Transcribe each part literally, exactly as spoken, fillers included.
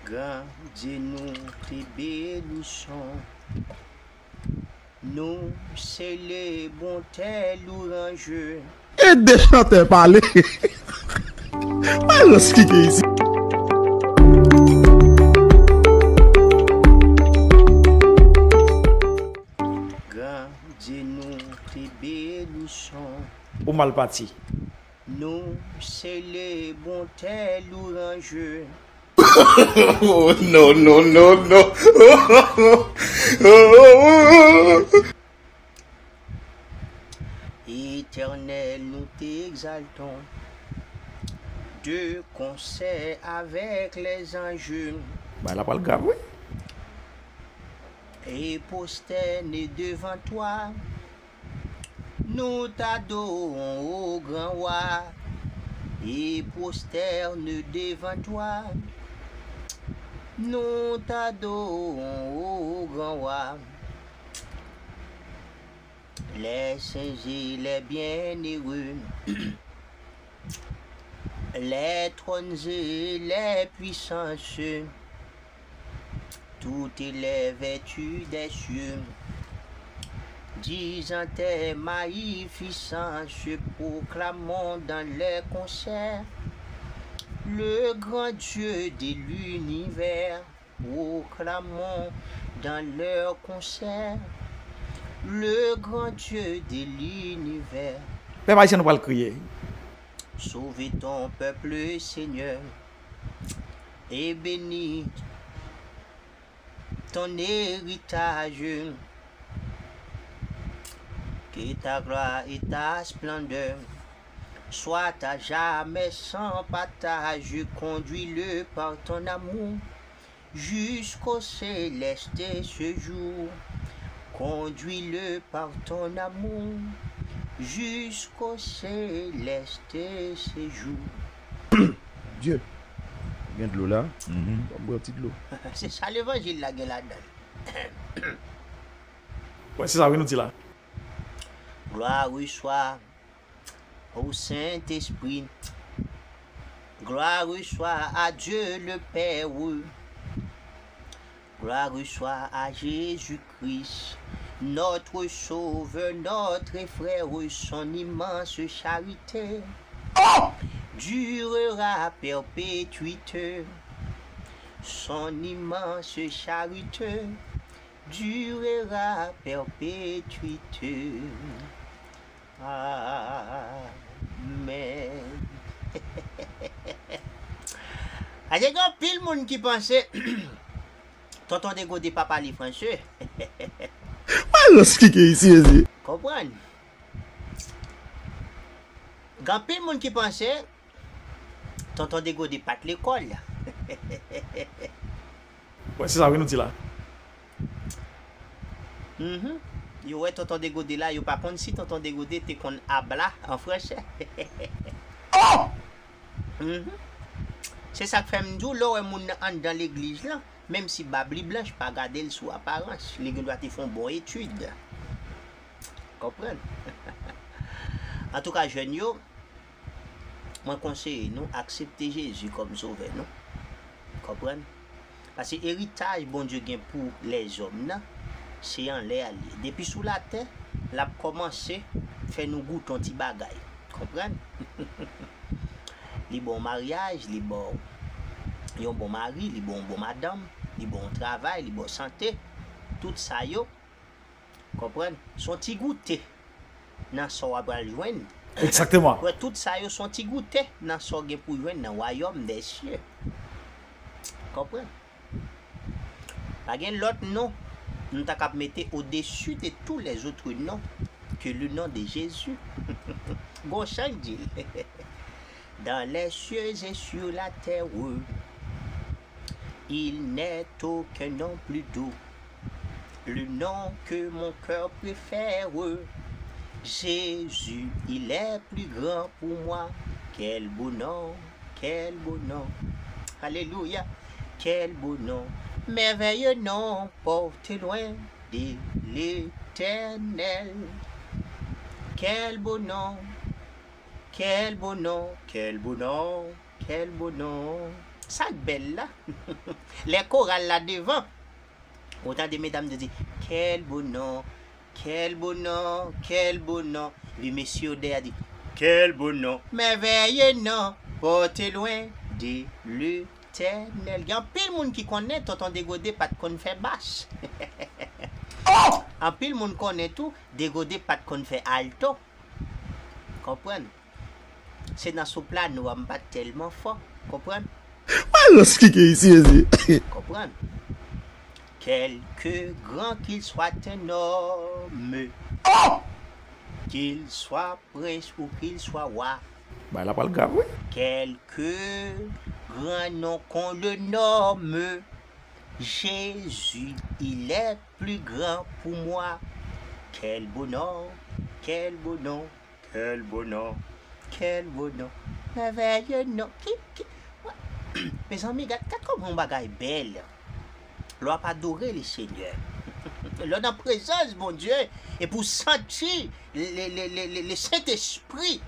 Grandye nou te benison. Nou selebrons tes louanges. Ede chantè pale. Mwen rans ki gen isi. Grandye nou te benison. Ou mal pati. Nous célébrons tes louanges. Oh, non, non, non, non. Éternel, nous t'exaltons de concert avec les anges. Bay la pral grav, wi. Et prosternés devant toi, nous t'adorons, ô grand roi, et prosternés devant toi, nous t'adorons, ô grand roi. Les saints et les bienheureux, les trônes et les puissances, toutes les vertus des cieux, disant tes magnificences, proclamons dans les concerts le grand Dieu de l'univers. Proclamons dans leurs concerts le grand Dieu de l'univers. Pèp ayisyen, nou pral kriye. Sauve ton peuple, Seigneur, et bénis ton héritage. Que ta gloire et ta splendeur soient à jamais sans partage. Conduis-le par ton amour jusqu'au céleste séjour. Conduis-le par ton amour jusqu'au céleste séjour. Dye, gen dlo la. Ban m bwè yon ti dlo. Se sa levanjil la gen ladan l. Wè, se sa wi nou di la. Gloire soit au Saint-Esprit. Gloire soit à Dieu le Père. Gloire soit à Jésus-Christ, notre Sauveur, notre frère. Son immense charité durera à perpétuité. Son immense charité durera à perpétuité. Amen. Ase gen anpil moun ki panse Tonton Degode pa pale franse. Mwen rans ki gen isi, Jezi. Konprann? Gen anpil moun ki panse Tonton Degode pa t lekòl. Wè, se sa wi nou di la. Mhm. Yo wè Tonton Degode la, yo pa konn si Tonton Degode te konn abla an franse. Mhm. Se sa k fè m di w, lè w wè moun nan anndan legliz lan, menm si bab li blanch, pa gade l sou aparans. Li gen dwa te fè yon bon etid. Konprann? Antouka, jèn yo, mwen konseye nou aksepte Jezi kòm sovè nou. Konprann? Paske eritaj Bondye gen pou lèzòm nan, se anlè a l ye. Depi sou latè, l ap kòmanse fè nou goute yon ti bagay. Konprann? Li ba w maryaj, li ba w yon bon mari, li ba w yon bon madanm, li ba w yon travay, li ba w sante. Tout sa yo, konprann, se yon ti goute nan sa w ap pral jwenn. Egzakteman. Wè, tout sa yo se yon ti goute nan sa w gen pou jwenn nan wayòm dè sye. Konprann? Pa gen lòt non nou ta kab mete au-dessus de tous les autres noms que le nom de Jésus. Gon chan k di l. Dans les cieux et sur la terre, il n'est aucun nom plus doux. Le nom que mon cœur préfère, Jésus, il est plus grand pour moi. Quel beau nom, quel beau nom. Alléluia. Quel beau nom, merveilleux nom porté loin de l'Éternel. Quel beau nom, quel beau nom, quel beau nom, quel beau nom. Sa k bèl la? Lè koral la devan, ou tande medam yo di, quel beau nom, quel beau nom, quel beau nom. Epi mesye yo dèyè di, quel beau nom, merveilleux nom, porté loin de l'Éternel. Gen anpil moun ki konnen Tonton Degode pa t konn fè bas. Anpil moun konnen tou Degode pa t konn fè alto. Konprann? Se nan soprano a m pa t tèlman fò. Konprann? Mwen reskike isi, isi. Konprann? Quelque grand qu'il soit un homme, qu'il soit prince ou qu'il soit roi, bay la pral grav, wi. Quelque grand nom qu'on le nomme, Jésus, il est plus grand pour moi. Quel beau nom, quel beau nom, quel beau nom, quel beau nom, merveilleux nom. Ki, ki, mezanmi, gad, gad kòman yon bagay bèl. Lè w ap adore le Senyè. Lè w nan prezans Bondye, epi w santi le, le, le, le, le Sentespri,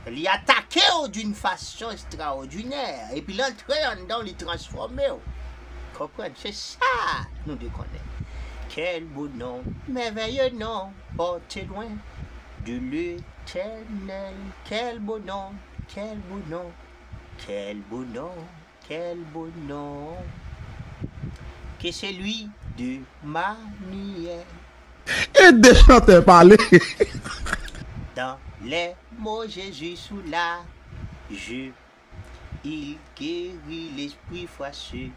li atake w d'une façon extraordinaire. Epi l antre anndan w, li transfòme w. Konprann? Se sa nou dwe konnen. Quel beau nom, merveilleux nom, porté loin de l'Éternel. Quel beau nom, quel beau nom, quel beau nom, quel beau nom que celui de Manuel. Ede chantè pale. Dans les mots Jésus soulage, il guérit l'esprit fâché.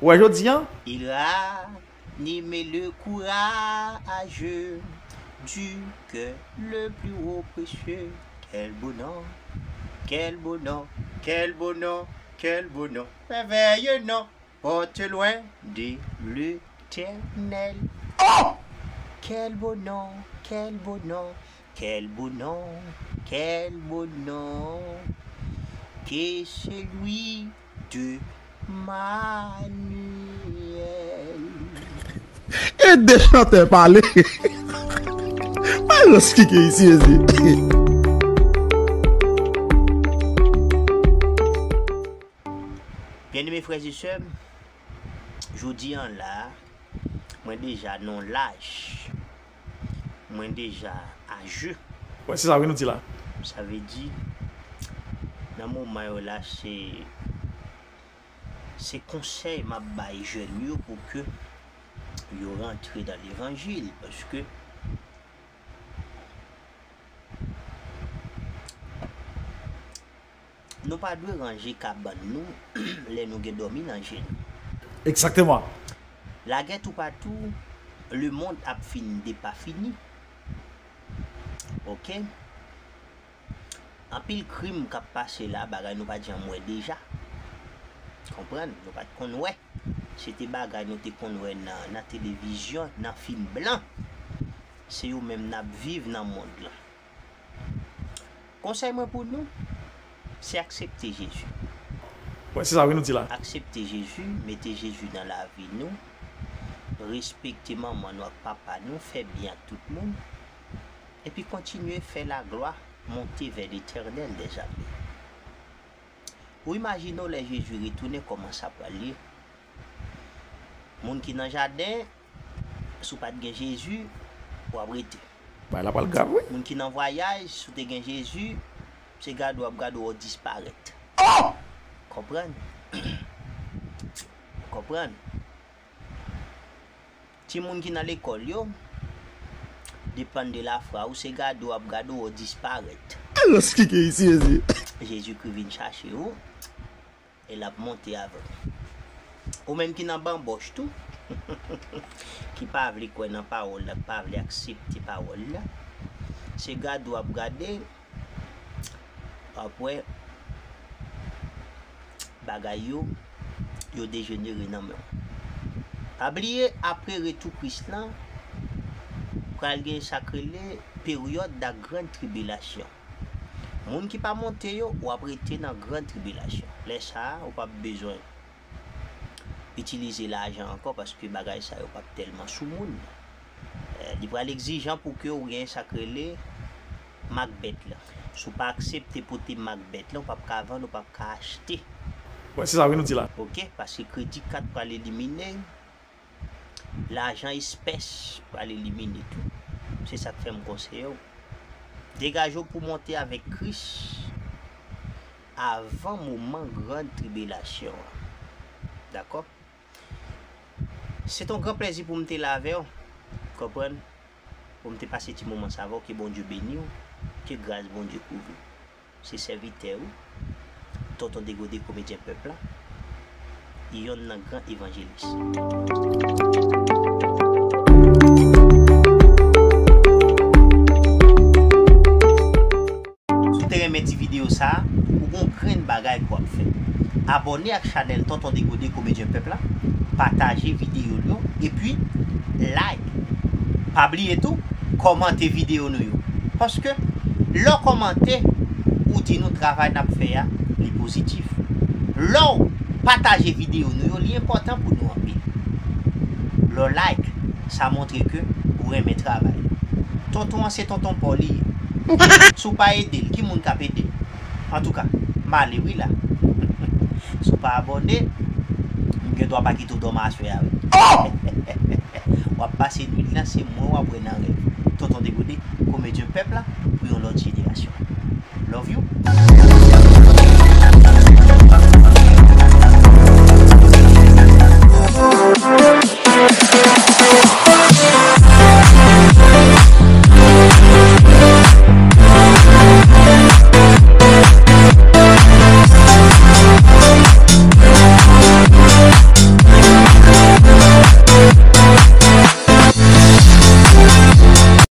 Ou wè jodi a? Il ranime le courageux du cœur le plus haut précieux. Quel beau nom, quel beau nom, quel beau nom, quel beau nom, merveilleux nom, porté loin de l'Éternel. Oh! Quel beau nom, quel beau nom, quel beau nom, quel beau nom que celui de Manuel. Ede chantè pale. Mwen reskike isi, isi. Byeneme frè e sè m, jodi a la, mwen deja nan laj, mwen deja aje. Wè, se sa wi nou di la. Sa vle di, nan moman yo la, se, se konsèy m ap bay jèn yo pou ke yo rantre nan levanjil, paske nou pa dwe ranje kabann nou lè nou gen dòmi nan je nou. Egzakteman. Lagè toupatou, lemonn ap fin depafini. Oke? Anpil krim k ap pase la, bagay nou pa t janm wè deja. Konprann? Nou pa t konn wè. Se te bagay nou te konn wè nan, nan televizyon, nan fim blan. Se yo menm n ap viv nan mond lan. Konsèy mwen pou nou, se aksepte Jezi. Wè, se sa wi nou di la. Aksepte Jezi, mete Jezi nan lavi nou, respekte manman nou ak papa nou, fè byen ak tout moun, epi kontinye fè laglwa monte vè Letènèl dèzame. Ou imajine w lè Jezi retounen, kòman sa pral ye? Moun ki nan jaden, si w pa t gen Jezi, w ap rete. Bagay la pral grav, wi. Moun ki nan vwayaj, si w te gen Jezi, se gade w ap gade w, w disparèt. Oh! Konprann? Konprann? Timoun ki nan lekòl yo, depann de lafwa ou, se gade w ap gade w, w disparèt. Alòs, ki gen isi, Jezi? Jezikri vin chache ou, e l ap monte avè w. Ou menm ki nan banbòch tou, ki pa vle kwè nan pawòl la, ki pa vle aksepte pawòl la, se gade w ap gade, w ap wè bagay yo, yo dejenere nan men w. Pa bliye, apre retou Kris lan, pral gen sa k rele peryòd la grande tribulation. Moun ki pa monte yo, w ap rete nan grande tribulation. Lè sa a, ou p ap bezwen itilize lajan ankò, paske bagay sa yo p ap tèlman sou moun. Eh, li pral egzijan pou ke w gen sa k rele mak bèt lan. Si w pa aksepte pote mak bèt lan, ou p ap ka vann, ou p ap ka achte. Wè, se sa wi nou di la. Ok, paske kredi kat pral elimine, lajan espès pral elimine tou. Se sa k fè m konseye w. Degaje w pou monte avèk Kris avan moman gran tribilasyon an. Dakò? Se t on gran plèzi pou m te la avè w. Konprann? Pou m te pase ti moman sa avè w. Ke Bondye beni w. Ke gras Bondye kouvri w. Se sèvitè ou, Tonton Degode, komedyen pèp la, yonn nan gran evanjelis. Si w te renmen ti videyo sa a, ou gon grenn bagay pou w ap fè. Abòne ak chanèl Tonton Degode, komedyen pèp la, pataje videyo l yo, epi like. Pa bliye tou, kòmante videyo nou yo. Paske lè w kòmante, ou di nou travay n ap fè a, li pozitif. Lè w pataje videyo nou yo, li enpòtan pou nou anpil. Lè w like, sa montre ke ou renmen travay. Tonton an se tonton pa w li ye. Si w pa ede l, ki moun k ap ede l? Antouka, m ale wi la. Si w pa abòne, m gen dwa pa kite w dòmi aswè a wi. W ap pase nwit lan, se mwen w ap wè nan rèv. Tonton Degode, komedyen pèp la, pou yon lòt jenerasyon. Love you.